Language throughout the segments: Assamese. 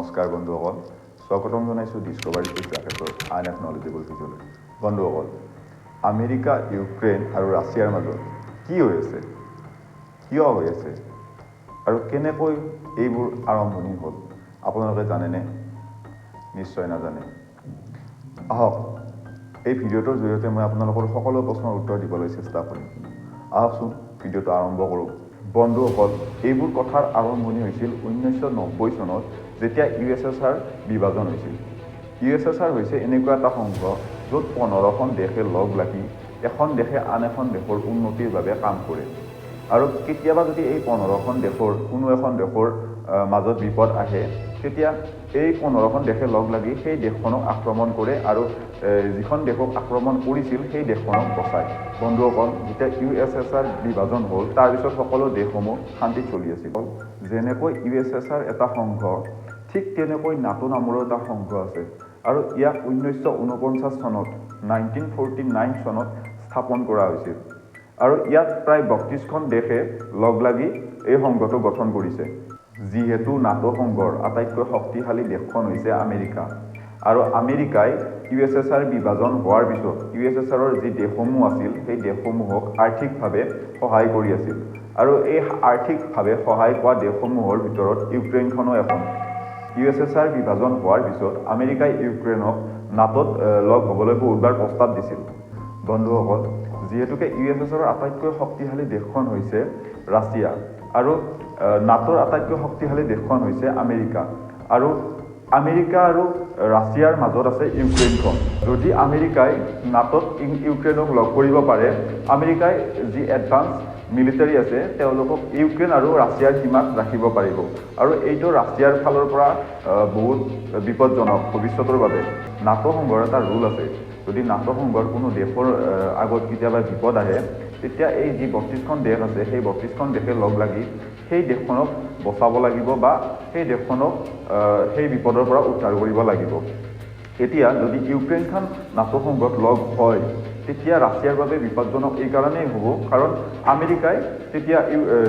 নমস্কাৰ বন্ধুসকল, স্বাগতম জনাইছোঁ ডিস্কভাৰী উইথ ৰাকেশৰ আন এক নলেজেবল ভিডিঅ'লৈ। বন্ধুসকল, আমেৰিকা, ইউক্ৰেইন আৰু ৰাছিয়াৰ মাজত কি হৈ আছে, কিয় হৈ আছে আৰু কেনেকৈ এইবোৰ আৰম্ভণি হ'ল, আপোনালোকে জানেনে? নিশ্চয় নাজানে। আহক, এই ভিডিঅ'টোৰ জৰিয়তে মই আপোনালোকৰ সকলো প্ৰশ্নৰ উত্তৰ দিবলৈ চেষ্টা কৰিম। আহকচোন, ভিডিঅ'টো আৰম্ভ কৰোঁ। বন্ধুসকল, এইবোৰ কথাৰ আৰম্ভণি হৈছিল 1990 চনত, যেতিয়া ইউএছএছআৰ বিভাজন হৈছিল। ইউএছএছআৰ হৈছে এনেকুৱা এটা সংঘ য'ত 15খন দেশে লগ লাগি এখন দেশে আন এখন দেশৰ উন্নতিৰ বাবে কাম কৰে। আৰু কেতিয়াবা যদি এই 15খন দেশৰ কোনো এখন দেশৰ মাজত বিপদ আহে, তেতিয়া এই 15খন দেশে লগ লাগি সেই দেশখনক আক্ৰমণ কৰে আৰু যিখন দেশক আক্ৰমণ কৰিছিল সেই দেশখনক বচায়। বন্ধুসকল, যেতিয়া ইউএছএছআৰ বিভাজন হ'ল, তাৰপিছত সকলো দেশসমূহ শান্তিত চলি আছিল। যেনেকৈ ইউএছএছআৰ এটা সংঘ, ঠিক তেনেকৈ নাটো নামৰো এটা সংঘ আছে আৰু ইয়াক 1949 চনত, 1949 চনত স্থাপন কৰা হৈছিল আৰু ইয়াত প্ৰায় 32খন দেশে লগ লাগি এই সংঘটো গঠন কৰিছে। যিহেতু নাটো সংঘৰ আটাইতকৈ শক্তিশালী দেশখন হৈছে আমেৰিকা আৰু আমেৰিকাই ইউএছএছআৰ বিভাজন হোৱাৰ পিছত ইউএছএছআৰৰ যি দেশসমূহ আছিল, সেই দেশসমূহক আৰ্থিকভাৱে সহায় কৰি আছিল আৰু এই আৰ্থিকভাৱে সহায় পোৱা দেশসমূহৰ ভিতৰত ইউক্ৰেইনখনো এখন। ইউএছএছআৰ বিভাজন হোৱাৰ পিছত আমেৰিকাই ইউক্ৰেইনক নাটোত লগ হ'বলৈ বহুতবাৰ প্ৰস্তাৱ দিছিল। বন্ধুসকল, যিহেতুকে ইউএছএছআৰৰ আটাইতকৈ শক্তিশালী দেশখন হৈছে ৰাছিয়া আৰু নাটোৰ আটাইতকৈ শক্তিশালী দেশখন হৈছে আমেৰিকা আৰু আমেৰিকা আৰু ৰাছিয়াৰ মাজত আছে ইউক্ৰেইনখন। যদি আমেৰিকাই নাটোত ইউক্ৰেইনক লগ কৰিব পাৰে, আমেৰিকাই যি এডভান্স মিলিটাৰী আছে, তেওঁলোকক ইউক্ৰেইন আৰু ৰাছিয়াৰ সীমাত ৰাখিব পাৰিব আৰু এইটো ৰাছিয়াৰ ফালৰ পৰা বহুত বিপদজনক ভৱিষ্যতৰ বাবে। নাটো সংঘৰ এটা ৰুল আছে, যদি নাটো সংঘৰ কোনো দেশৰ আগত কেতিয়াবা বিপদ আহে, তেতিয়া এই যি 32খন দেশ আছে, সেই 32খন দেশে লগ লাগি সেই দেশখনক বচাব লাগিব বা সেই দেশখনক সেই বিপদৰ পৰা উদ্ধাৰ কৰিব লাগিব। এতিয়া যদি ইউক্ৰেইনখন নাটো সংঘত লগ হয়, তেতিয়া ৰাছিয়াৰ বাবে বিপদজনক এইকাৰণেই হ'ব, কাৰণ আমেৰিকাই তেতিয়া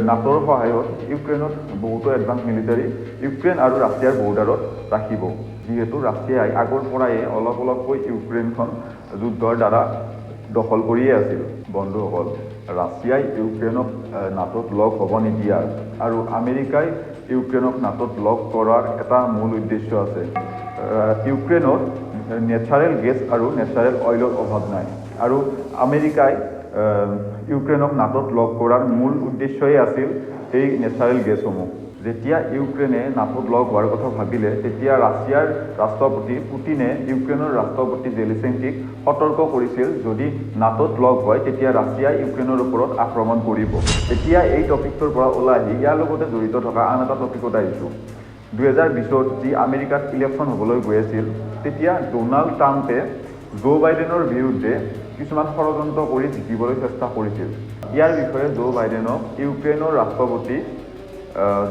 নাটোৰ সহায়ত ইউক্ৰেইনত বহুতো এডভান্স মিলিটাৰী ইউক্ৰেইন আৰু ৰাছিয়াৰ বৰ্ডাৰত ৰাখিব। যিহেতু ৰাছিয়াই আগৰ পৰাই অলপ অলপকৈ ইউক্ৰেইনখন যুদ্ধৰ দ্বাৰা দখল কৰিয়ে আছিল। বন্ধুসকল, ৰাছিয়াই ইউক্ৰেইনক নাটোত লগ হ'ব নিদিয়াৰ আৰু আমেৰিকাই ইউক্ৰেইনক নাটোত লগ কৰাৰ এটা মূল উদ্দেশ্য আছে। ইউক্ৰেইনত নেচাৰেল গেছ আৰু নেচাৰেল অইলৰ অভাৱ নাই আৰু আমেৰিকাই ইউক্ৰেইনক নাটোত লগ কৰাৰ মূল উদ্দেশ্যই আছিল এই নেচাৰেল গেছসমূহ। যেতিয়া ইউক্ৰেইনে নাটোত লগ হোৱাৰ কথা ভাবিলে, তেতিয়া ৰাছিয়াৰ ৰাষ্ট্ৰপতি পুটিনে ইউক্ৰেইনৰ ৰাষ্ট্ৰপতি জেলেনস্কিক সতৰ্ক কৰিছিল, যদি নাটোত লগ হয় তেতিয়া ৰাছিয়াই ইউক্ৰেইনৰ ওপৰত আক্ৰমণ কৰিব। এতিয়া এই টপিকটোৰ পৰা ওলাই আহি ইয়াৰ লগতে জড়িত থকা আন এটা টপিকত আহিছোঁ। 2020ত যি আমেৰিকাত ইলেকশ্যন হ'বলৈ গৈ আছিল, তেতিয়া ড'নাল্ড ট্ৰাম্পে জো বাইডেনৰ বিৰুদ্ধে কিছুমান ষড়যন্ত্ৰ কৰি জিকিবলৈ চেষ্টা কৰিছিল। ইয়াৰ বিষয়ে জো বাইডেনক ইউক্ৰেইনৰ ৰাষ্ট্ৰপতি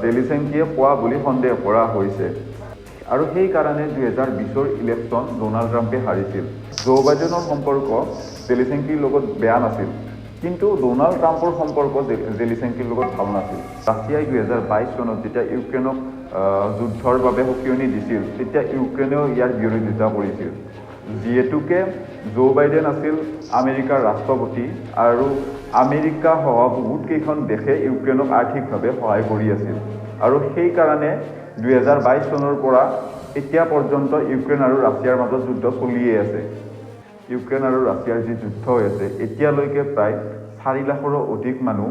জেলেনস্কিয়ে কোৱা বুলি সন্দেহ কৰা হৈছে আৰু সেইকাৰণে 2020ৰ ইলেকশ্যন ড'নাল্ড ট্ৰাম্পে হাৰিছিল। জো বাইডেনৰ সম্পৰ্ক জেলেনস্কিৰ লগত বেয়া নাছিল, কিন্তু ড'নাল্ড ট্ৰাম্পৰ সম্পৰ্ক জেলেনস্কিৰ লগত ভাল নাছিল। ৰাছিয়াই 2022 চনত যেতিয়া ইউক্ৰেইনক যুদ্ধৰ বাবে সকিয়নি দিছিল, তেতিয়া ইউক্ৰেইনেও ইয়াৰ বিৰোধিতা কৰিছিল। যিহেতুকে জো বাইডেন আছিল আমেৰিকাৰ ৰাষ্ট্ৰপতি আৰু আমেৰিকাসহ বহুতকেইখন দেশে ইউক্ৰেইনক আৰ্থিকভাৱে সহায় কৰি আছিল আৰু সেইকাৰণে 2022 চনৰ পৰা এতিয়া পৰ্যন্ত ইউক্ৰেইন আৰু ৰাছিয়াৰ মাজত যুদ্ধ চলিয়ে আছে। ইউক্ৰেইন আৰু ৰাছিয়াৰ যি যুদ্ধ হৈ আছে, এতিয়ালৈকে প্ৰায় 4 লাখৰো অধিক মানুহ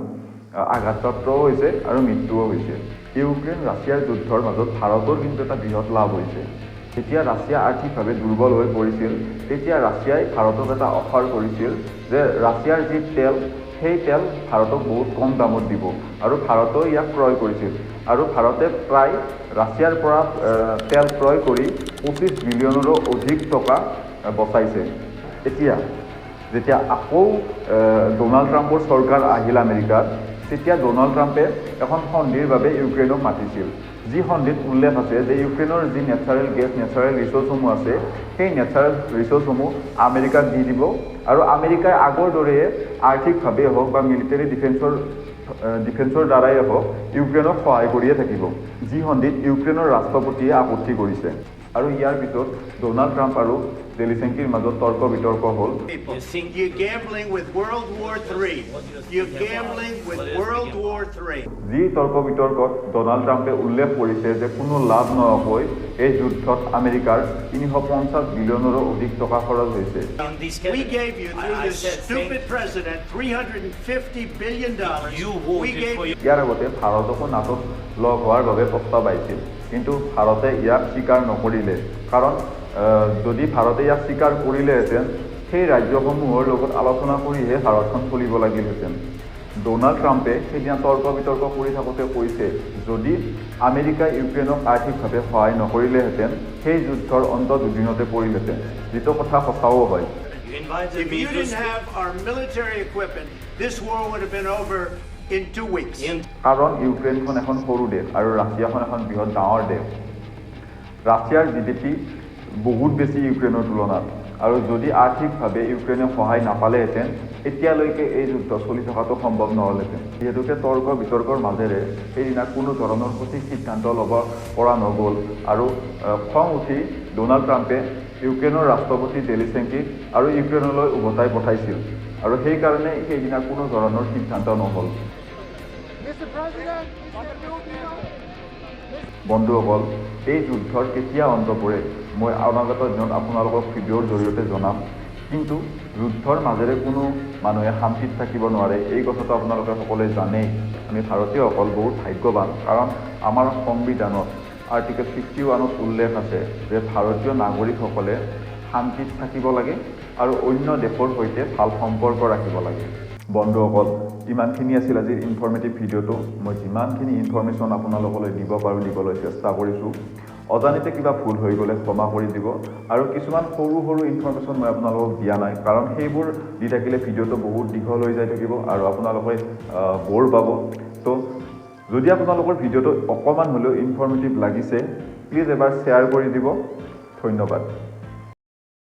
আঘাতপ্ৰাপ্তও হৈছে আৰু মৃত্যুও হৈছে। ইউক্ৰেইন ৰাছিয়াৰ যুদ্ধৰ মাজত ভাৰতৰ কিন্তু এটা বৃহৎ লাভ হৈছে। যেতিয়া ৰাছিয়া আৰ্থিকভাৱে দুৰ্বল হৈ পৰিছিল, তেতিয়া ৰাছিয়াই ভাৰতক এটা অফাৰ কৰিছিল যে ৰাছিয়াৰ যি তেল, সেই তেল ভাৰতক বহুত কম দামত দিব আৰু ভাৰতেও ইয়াক ক্ৰয় কৰিছিল আৰু ভাৰতে প্ৰায় ৰাছিয়াৰ পৰা তেল ক্ৰয় কৰি 25 বিলিয়নৰো অধিক টকা বচাইছে। এতিয়া যেতিয়া আকৌ ড'নাল্ড ট্ৰাম্পৰ চৰকাৰ আহিল আমেৰিকাত, তেতিয়া ড'নাল্ড ট্ৰাম্পে এখন সন্ধিৰ বাবে ইউক্ৰেইনক মাতিছিল, যি সন্ধিত উল্লেখ আছে যে ইউক্ৰেইনৰ যি নেচাৰেল গেছ, নেচাৰেল ৰিচ'ৰ্চসমূহ আছে, সেই নেচাৰেল ৰিচ'ৰ্চসমূহ আমেৰিকাক দি দিব আৰু আমেৰিকাই আগৰ দৰে আৰ্থিকভাৱেই হওক বা মিলিটাৰী ডিফেন্সৰ ডিফেন্সৰ দ্বাৰাই হওক ইউক্ৰেইনক সহায় কৰিয়ে থাকিব, যি সন্ধিত ইউক্ৰেইনৰ ৰাষ্ট্ৰপতিয়ে আপত্তি কৰিছে। আৰু ইয়াৰ পিছত ড'নাল্ড ট্ৰাম্প আৰু জেলিচেংকিৰ মাজত তৰ্ক বিতৰ্ক হ'ল। People. You think- You're gambling with World War III. You're gambling with World War III. যি তৰ্ক বিতৰ্কত ড'নাল্ড ট্ৰাম্পে উল্লেখ কৰিছে যে কোনো লাভ নোহোৱাকৈ এই যুদ্ধত আমেৰিকাৰ 350 বিলিয়নৰো অধিক টকা খৰচ হৈছে। In this We cabinet. gave you, through I this said stupid thank president, $350 billion. You We voted gave for you ইয়াৰ আগতে ভাৰতকো নাটোত লগ হোৱাৰ বাবে প্ৰস্তাৱ আহিছিল, কিন্তু ভাৰতে ইয়াক স্বীকাৰ নকৰিলে। কাৰণ যদি ভাৰতে ইয়াক স্বীকাৰ কৰিলেহেঁতেন, সেই ৰাজ্যসমূহৰ লগত আলোচনা কৰিহে ভাৰতখন চলিব লাগিলহেঁতেন। ড'নাল্ড ট্ৰাম্পে সেইদিনা তৰ্ক বিতৰ্ক কৰি থাকোঁতে কৈছে, যদি আমেৰিকাই ইউক্ৰেইনক আৰ্থিকভাৱে সহায় নকৰিলেহেঁতেন, সেই যুদ্ধৰ অন্ত দুদিনতে পৰিলহেঁতেন, যিটো কথা সঁচাও হয়। You invited If me you to didn't speak. have our military equipment, this war would have been over in 2 weeks. In কাৰণ ইউক্ৰেইনখন এখন সৰু দেশ আৰু ৰাছিয়াখন এখন বৃহৎ ডাঙৰ দেশ। ৰাছিয়াৰ জিডিপি বহুত বেছি ইউক্ৰেইনৰ তুলনাত আৰু যদি আৰ্থিকভাৱে ইউক্ৰেইনে সহায় নাপালেহেঁতেন, এতিয়ালৈকে এই যুদ্ধ চলি থকাটো সম্ভৱ নহ'লহেঁতেন। যিহেতুকে তৰ্ক বিতৰ্কৰ মাজেৰে সেইদিনা কোনো ধৰণৰ সঠিক সিদ্ধান্ত ল'ব পৰা নগ'ল আৰু খং উঠি ড'নাল্ড ট্ৰাম্পে ইউক্ৰেইনৰ ৰাষ্ট্ৰপতি জেলিচেংকিক আৰু ইউক্ৰেইনলৈ উভতাই পঠাইছিল আৰু সেইকাৰণে সেইদিনা কোনো ধৰণৰ সিদ্ধান্ত নহ'ল। Mr. President, Mr. Rubio. বন্ধুসকল, এই যুদ্ধৰ কেতিয়া অন্ত পৰে, মই অনাগত দিনত আপোনালোকক ভিডিঅ'ৰ জৰিয়তে জনাম। কিন্তু যুদ্ধৰ মাজেৰে কোনো মানুহে শান্তিত থাকিব নোৱাৰে, এই কথাটো আপোনালোকে সকলোৱে জানেই। আমি ভাৰতীয়সকল বহুত ভাগ্যৱান, কাৰণ আমাৰ সংবিধানত আৰ্টিকেল 51ত উল্লেখ আছে যে ভাৰতীয় নাগৰিকসকলে শান্তিত থাকিব লাগে আৰু অন্য দেশৰ সৈতে ভাল সম্পৰ্ক ৰাখিব লাগে। বন্ধুসকল, ইমানখিনি আছিল আজিৰ ইনফৰ্মেটিভ ভিডিঅ'টো। মই যিমানখিনি ইনফৰ্মেশ্যন আপোনালোকলৈ দিব পাৰোঁ, দিবলৈ চেষ্টা কৰিছোঁ। অজানিতে কিবা ভুল হৈ গ'লে ক্ষমা কৰি দিব। আৰু কিছুমান সৰু সৰু ইনফৰ্মেশ্যন মই আপোনালোকক দিয়া নাই, কাৰণ সেইবোৰ দি থাকিলে ভিডিঅ'টো বহুত দীঘল হৈ যাই থাকিব আৰু আপোনালোকে ব'ৰ পাব। ত' যদি আপোনালোকৰ ভিডিঅ'টো অকণমান হ'লেও ইনফৰ্মেটিভ লাগিছে, প্লিজ এবাৰ শ্বেয়াৰ কৰি দিব। ধন্যবাদ।